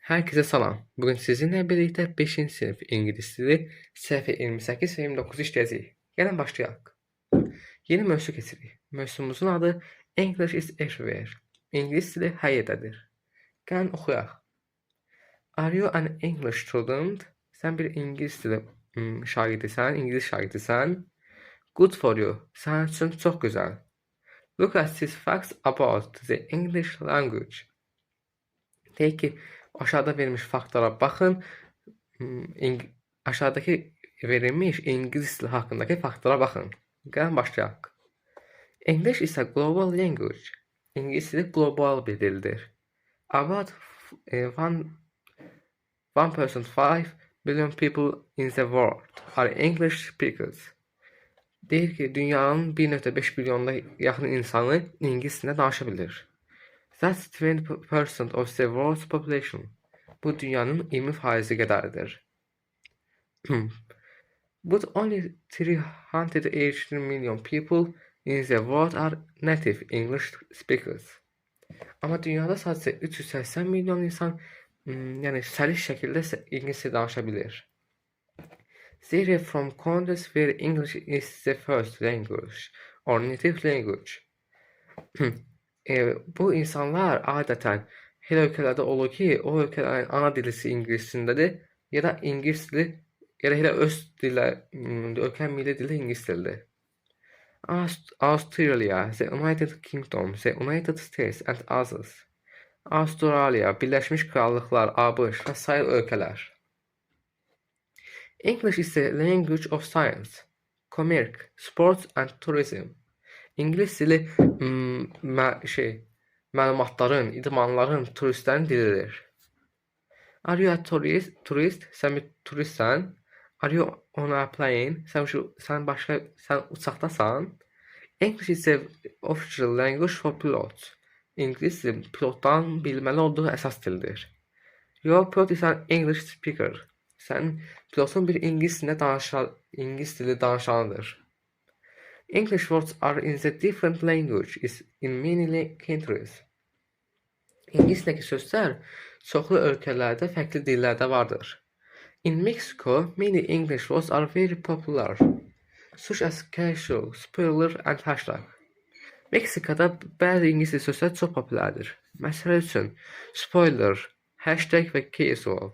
Herkese salam. Bugün sizinlə birlikdə 5-ci sinif ingilis dili səhifə 28 və 29 işləyəcəyik. Gəlin başlayaq. Yeni mövzu keçirik. Mövzumuzun adı English is everywhere. İngilis dili hər yerdədir. Gəlin oxuyaq. Are you an English student? Sən bir ingilis dili şagirdisən, ingilis şagirdisən. Good for you. Sənin üçün çox gözəl. Look at these facts about the English language. Deyək ki, aşağıda verilmiş faktlara baxın. Aşağıdakı verilmiş ingilis dili haqqındakı faktlara baxın. Gəlin başlayaq. English is a global language. İngilis dili qlobal bir dildir. About 1.5 billion people in the world are English speakers. Deyir ki, dünyanın 1.5 milyonuna yaxın insanı ingilis dilində danışa bilir. That's 20% of the world's population. Bu dünyanın 20 faizi qədərdir. But only 380 million people in the world are native English speakers. Amma dünyada sadəcə 380 milyon insan, yəni səlis şəkildə ingiliscə danışa bilir. They are from countries where English is the first language or native language. Bu insanlar adətən elə ölkələrdə olur ki, o ölkələrin ana dilisi ingiliscədir ya da ingilis dili ya da elə öz dillər, ölkənin milli dili ingilis dilidir. Australia, the United Kingdom, the United States and others. Avstraliya, Birləşmiş Krallıqlar, ABŞ və sair ölkələr. English is the language of science, commerce, sports and tourism. İngilis dili şey, məlumatların, idmanların, turistlərin dilidir. Are you a tourist? Turist? Sən bir turistsən? Are you on a plane? Sən uçaqdasan? English is the official language for pilots. İngilis dili pilotların bilməli olduğu əsas dildir. Your pilot is an English speaker. Sənin pilotun bir ingilis dili danışanıdır. English words are in the different languages in many countries. İngilis dilindəki sözlər çoxlu ölkələrdə fərqli dillərdə vardır. In Mexico, many English words are very popular, such as casual, spoiler and hashtag. Meksikada bəzi ingilis dili sözlər çox populyardır. Məsəl üçün, spoiler, hashtag və casual.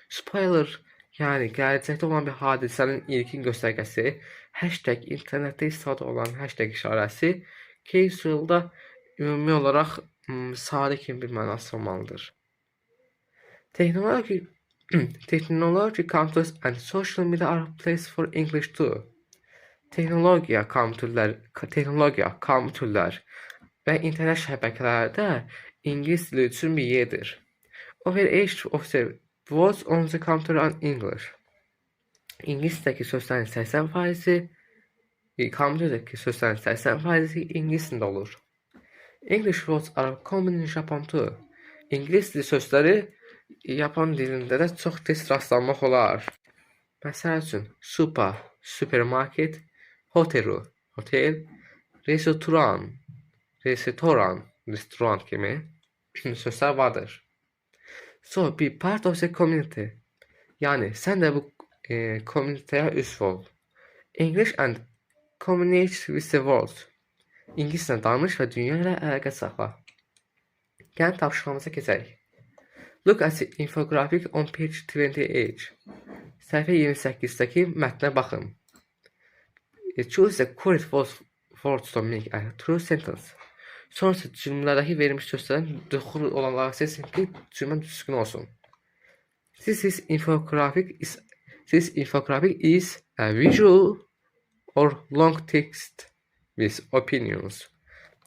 Spoiler, yəni gələcəkdə olan bir hadisənin ilkin göstərgəsi, hashtag internetdə istifadə olunan hashtag işarəsi, casual da ümumi olaraq sadə kimi bir mənası olmalıdır. Technology, computers and social media are place for English too. Texnologiya, kompüterlər və internet şəbəkələri də ingilis dili üçün bir yerdir. Over 80 of the words on the computer are English. İngilis dilindəki sözlərin 80%-i, kompüterdəki sözlərin 80%-i ingilis dilində olur. English words are common in Japan too. İngilis dili sözləri Yapon dilində də çox tez rastlanmaq olar. Məsəl üçün, super, supermarket, hoteru, hotel, restoran, restoran, restoran kimi sözlər vardır. So, be part of the community. Yəni, sən də bu communityyə üzv ol. English and communicate with the world. İngiliscə danış və dünya ilə əlaqə saxla. Gəlin tapşırığımıza keçək. Look at the infographic on page 28. Səhifə 28-dəki mətnə baxın. Choose the correct words to make a true sentence. Sonra isə cümlədəki verilmiş sözlərin doğru olanları seçin ki, cümlə düzgün olsun. This infographic is a visual or long text with opinions.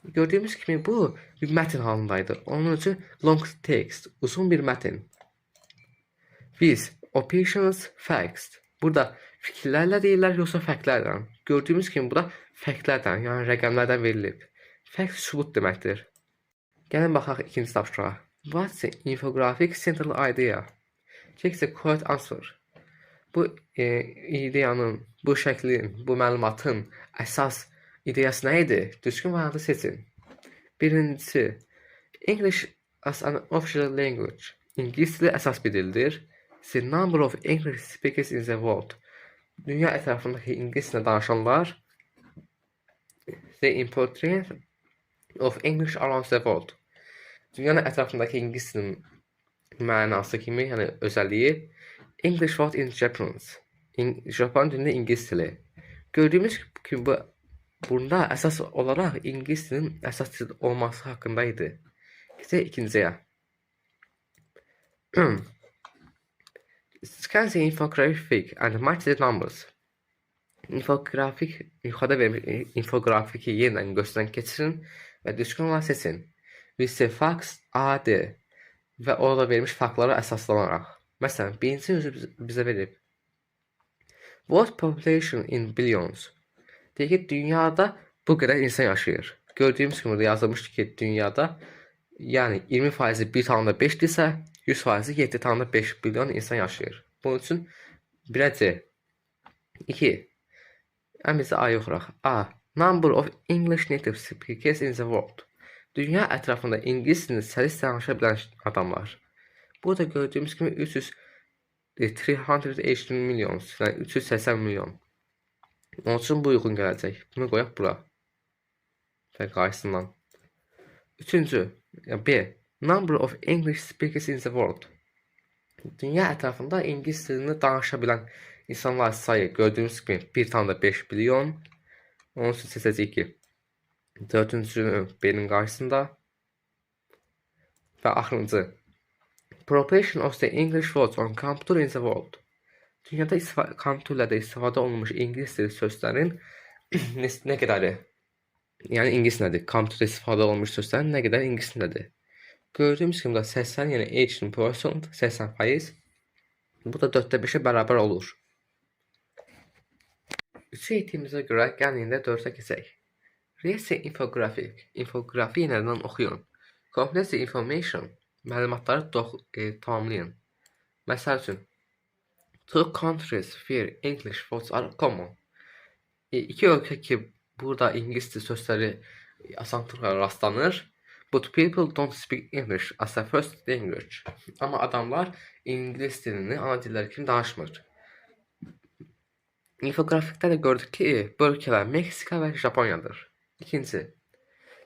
Gördüyümüz kimi bu bir mətn halındaydı. Onun üçün long text, uzun bir mətn. With opinions, facts. Burada fikirlərlə deyirlər, yoxsa faktlərlə? Gördüyümüz kimi burada faktlərlə, yəni rəqəmlərdən verilib. Fact sübut deməkdir. Gəlin baxaq ikinci tapşırığa. What's the infographic central idea? Check the correct answer. Bu ideyanın, bu şəklin, bu məlumatın əsas ideyası nə idi? Düzgün variantı seçin. Birincisi, English as an official language. İngilis dili əsas bir dildir. The number of English speakers in the world. Dünya ətrafındakı ingilis dilində danışanlar. The importance of English around the world. Dünyanın ətrafındakı ingilis dilinin mənası kimi, yəni özəlliyi. English word in Japan. Japon dilində ingilis dili. Gördüyümüz kimi bunda əsas olaraq ingilis dilinin əsas dil olması haqqında idi. Keçək ikinciyə. Scan the infographic and match the numbers. İnfoqrafik, yuxarıda verilmiş infografiki yenidən gözdən keçirin və düzgün olanı seçin. With the facts A, D və orada verilmiş faktlara əsaslanaraq. Məsələn, birinci özü bizə verib. World population in billions. Deyir ki, dünyada bu qədər insan yaşayır. Gördüyümüz kimi burada yazılmışdı ki, dünyada yəni 20%-i 1,5-dirsə, 100%-i 7,5 billion insan yaşayır. Bunun üçün 1-ə C. 2. Ən bizə A yoxuraq. A. Number of English native speakers in the world. Dünya ətrafında ingilis dilini səlis danışa bilən adamlar. Burada gördüyümüz kimi 380 millions, yəni 380 milyon. Onun üçün bu uyğun gələcək. Bunu qoyaq bura. Və qarşısından. Üçüncü, yəni B. Number of English speakers in the world. Dünya ətrafında ingilis dilini danışa bilən insanlar sayı gördüyünüz kimi 1,5 billion. Onun üçün seçəcəyik ki, dördüncünü B-nin qarşısında. Və axırıncı. Proportion of the English words on computer in the world. Dünyada kompüterlərdə istifadə olunmuş ingilis dili sözlərin nə qədəri? Yəni ingilis nədir? Kompüterdə istifadə olunmuş sözlərin nə qədər ingilis nədir? Gördüyümüz kimi də 80, yəni 80%, 80%. Bu da 4-də 5-ə bərabər olur. 3-ü etdiyimizə görə gəlin indi 4-ə keçək. Read the infographic. İnfoqrafi yenidən oxuyun. Complete the information. Məlumatları tamamlayın. Məsəl üçün, two countries where English words are common. İki ölkə ki, burada ingilis dili sözləri asanlıqla rastlanır. But people don't speak English as a first language. Amma adamlar ingilis dilini ana dilləri kimi danışmır. İnfoqrafikdə də gördük ki, bu ölkələr Meksika və Japoniyadır. İkinci,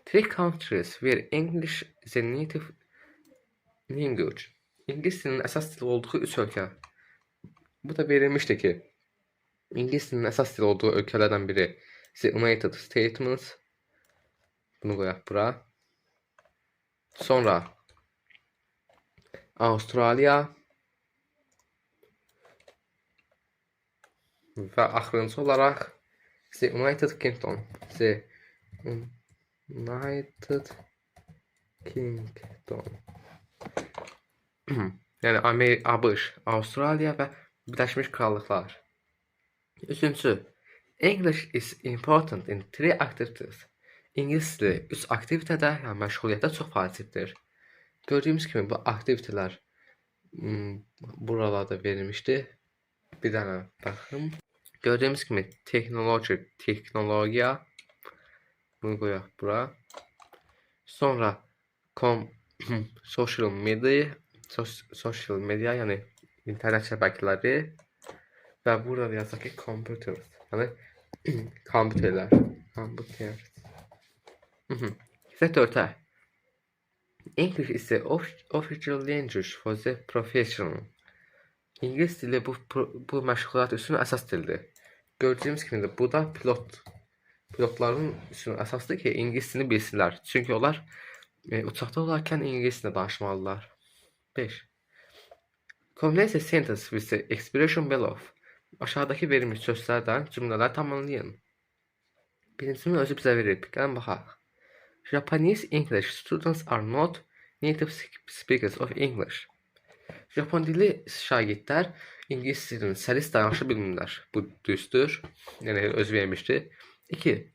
three countries where English is a native language. İngilis dilinin əsas dili olduğu üç ölkə. Bu da verilmişdi ki, İngilis dilinin əsas dili olduğu ölkələrdən biri The United States. Bunu qoyaq bura. Sonra Avstraliya və axırıncı olaraq The United Kingdom. The United Kingdom. Yəni ABŞ, Avstraliya və Birləşmiş Krallıqlar. Üçüncü, English is important in three activities. İngilis dili üç aktivitədə, yəni məşğuliyyətdə çox vacibdir. Gördüyümüz kimi bu aktivitələr buralarda verilmişdi. Bir dənə baxım. Gördüyümüz kimi texnoloji, texnologiya. Bunu qoyaq bura. Sonra social media, social media, yəni internet şəbəkələri və burada yazaq ki, computers, yəni kompüterlər, computers. Keçək dördə. English is the official language for the professional. İngilis dili bu məşğuliyyət üçün əsas dildir. Gördüyümüz kimi də bu da pilotların üçün əsasdır ki, ingilis dilini bilsinlər. Çünki onlar uçaqda olarkən ingilis dilində danışmalıdırlar. 5. Complete the sentence with the expression below. Aşağıdakı verilmiş sözlərdən cümlələr tamamlayın. Birincisini özü bizə verib. Gəlin baxaq. Japanese English students are not native speakers of English. Japon dili şagirdlər ingilis dilini səlis danışa bilmirlər. Bu düzdür. Yəni özü vermişdi. 2.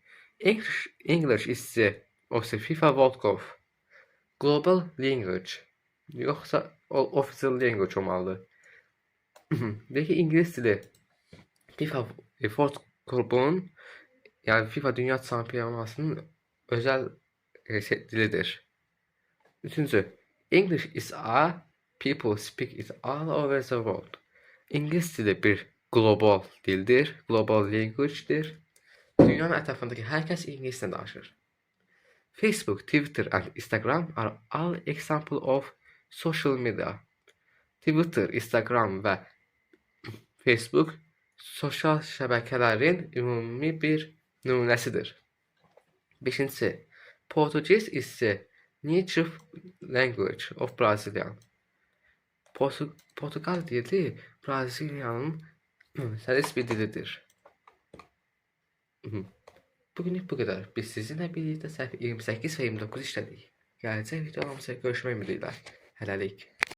English is the of the FIFA World Cup. Global language. Yoxsa official language olmalıdır. Deyir ki, ingilis dili FIFA World Cup'un, yəni FIFA Dünya Çempionatının özəl dilidir. Üçüncü, English is a People speak it all over the world. İngilis dili bir qlobal dildir, global language-dir. Dünyanın ətrafındakı hər kəs ingiliscə danışır. Facebook, Twitter and Instagram are all example of social media. Twitter, Instagram və Facebook sosial şəbəkələrin ümumi bir nümunəsidir. Beşincisi, Portuguese is the native language of Brazilian. Portuqal dili Braziliyanın səlis bir dilidir. Bugünlük bu qədər. Biz sizinlə birlikdə səhifə 28 və 29 işlədik. Gələcək videolarımızda görüşmək ümidi ilə. Hələlik.